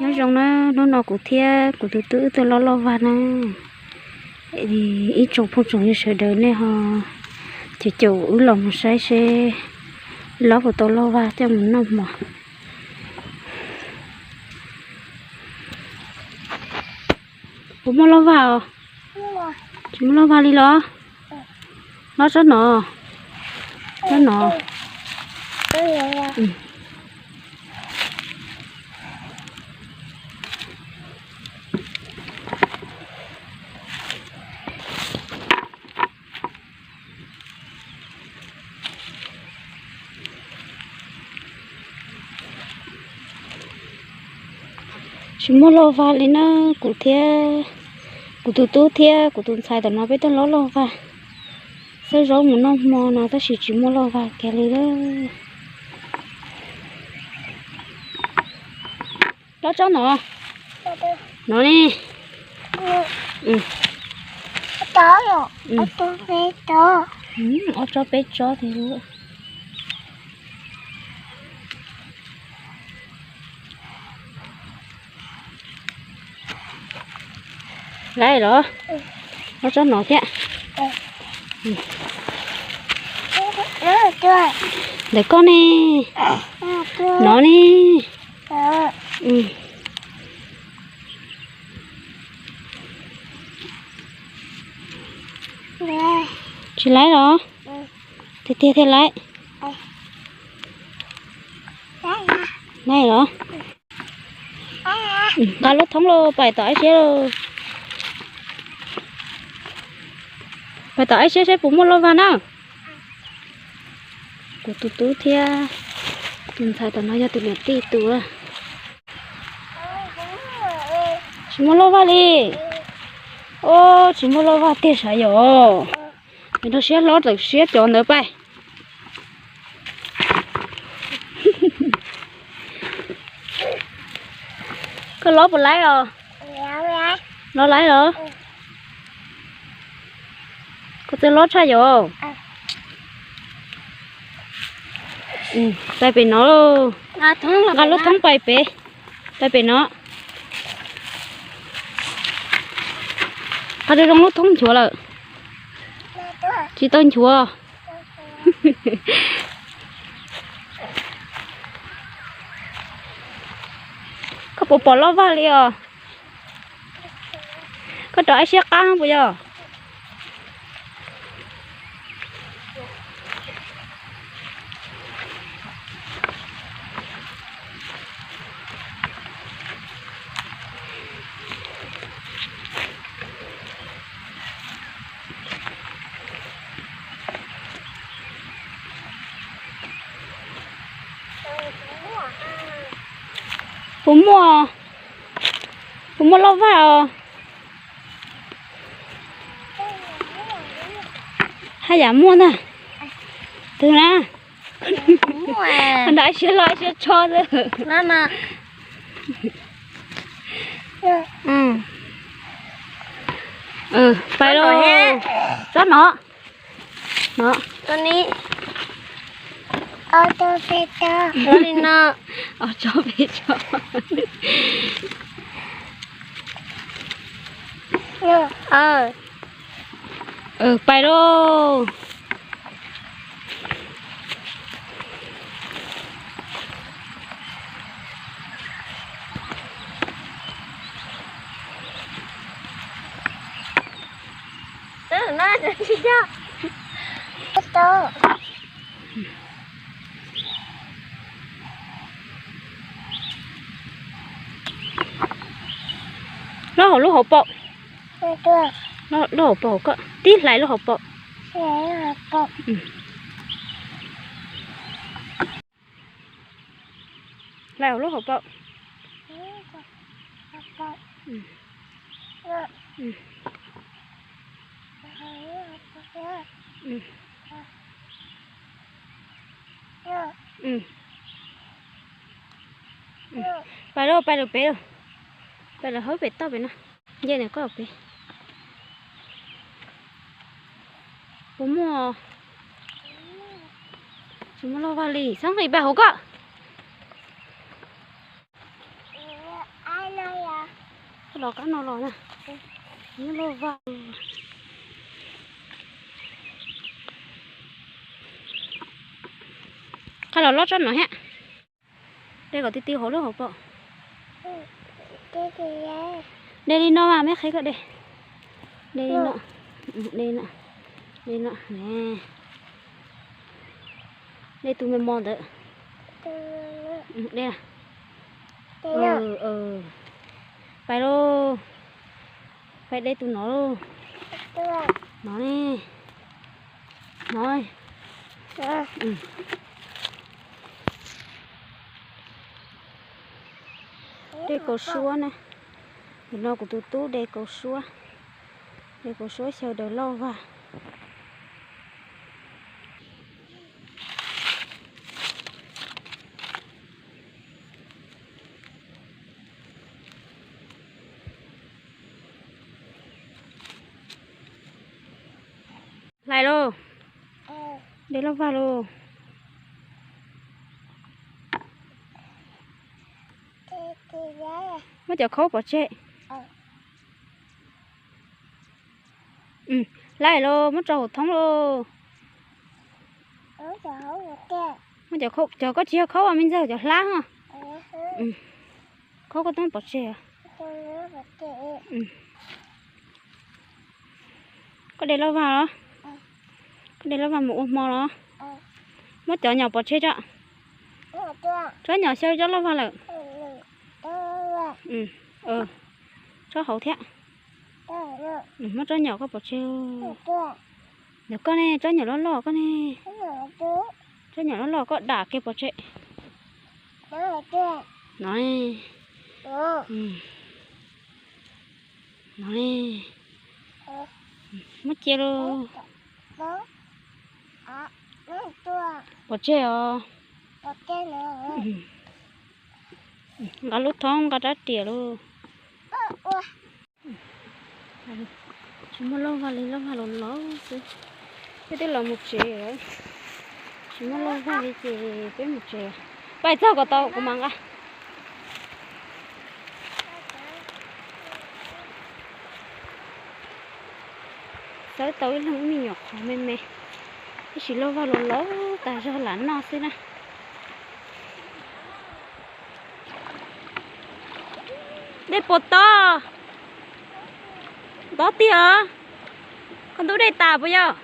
Nyob zoo na, hnub no kuv thiab kuv tus tub wb tuaj lob loj vag na. Ib tsoom phooj tsoom ywg sawv daws nej ho caum caum wb los mus saib seb lob puas tau loj vag coj mus noj hmo. Puas muaj loj vag os? Tsis muaj loj vag li los? Lob tsob no, tsob no. Tsis muaj loj vag li na, kuv thiab kuv tus tub thiab kuv tus ntxhais tam no peb tuaj lob loj vag, xawb zaub mus noj hmo no tab sis tsis muaj loj vag kiag li lawm. Lob tsob no, no ne. Ob tsob peb tsob thiab. Laiv los, lob tsob no thiab. Ntawm koj ne, no ne. Tsis laiv los? Tiag tiag thiaj laiv. Laiv los? Nqa lub thoob los pais tom ib siab lauj. Pais tom ib siab seb puas muaj loj vag na. Kuv tus tub thiab tus ntxhais tom no yog tus niam tij tus. Tsis muaj loj vag li. Tsis muaj loj vag tiag sav yom. Nrog siab hlob tawm siab cov ntawd pais. Koj lob puas laiv os? Lob laiv los? Koj txawj lob tshaj yom. Pais pem no. Nqa lub thoob pais pem. Pais pem no. Qhov zoo zoo lub thoob nchuav lawm. Tsis tau nchuav. Koj puas pom loj vag li os? Koj rov ib siab qab puas yog? Puas muaj, puas muaj loj vag os? Haj yam muaj ntag. Twg na? Nrog ib siab loj ib siab tsho xwb. Pais lauj. Tsob no. No. Ob tsob peb tsob. Pais lauj. Lob hauv lub hauv paus. Lob hauv paus koj tib hlais lub hauv paus. Hlais hauv lub hauv paus. Pais lauj, pais lawm pem lauj. Pais lawm hauv pem toj pem no. Nce ntawm koj pem. Puas muaj? Tsis muaj loj vag li, txhob nqis pais hauv koj. Los qab no los na, nyob loj vag. Qab los lob tsob no thiab. De kom ti ti hauv lub hauv paus. De li no mas meb qheb koj de. De li no. De no. De no. De tus me mos ntawd. De. Pais lauj. Pais de tus no lauj. No ne. No. De kaus suab na. Nim no kuv tus tub de kaus suab. De kaus suab xyaw daws loj vag. Hlais lauj. De loj vag lauj. Muab cov khaub pov tseg. Hlais lauj, muab tso hauv thoob lauj. Muab cov khaub, cov koj tsis yog khaub me ntxawg, cov hlab os. Khaub koj tub pov tseg. Koj de loj vag los? Koj de loj vag mus ua hmo los? Muab cov nyom pov tseg tso. Tsob nyom xyaw tsob loj vag lawm. Tsob hauv thiab. Muab tsob nyom koj pov tseg. Ntawm koj ne, tsob nyom loj loj koj ne. Tsob nyom loj loj koj dam kiag pov tseg. No. No. Muab cia lauj. Pov tseg os. Nqa lub thoob nqa rab riam lauj. Tsis muaj loj vag li, loj vag los loj xwb. Peb twb los mus tsev lawm. Tsis muaj loj vag li ces peb mus tsev. Pais txog kom tau kuv mam nqa. Xawb tau ib leeg ib me nyuam qhov me me, tab sis loj vag los loj tas zog lam noj xwb na. Dej puas tob? Tob tiag. Koj ntub dej tas puas yog?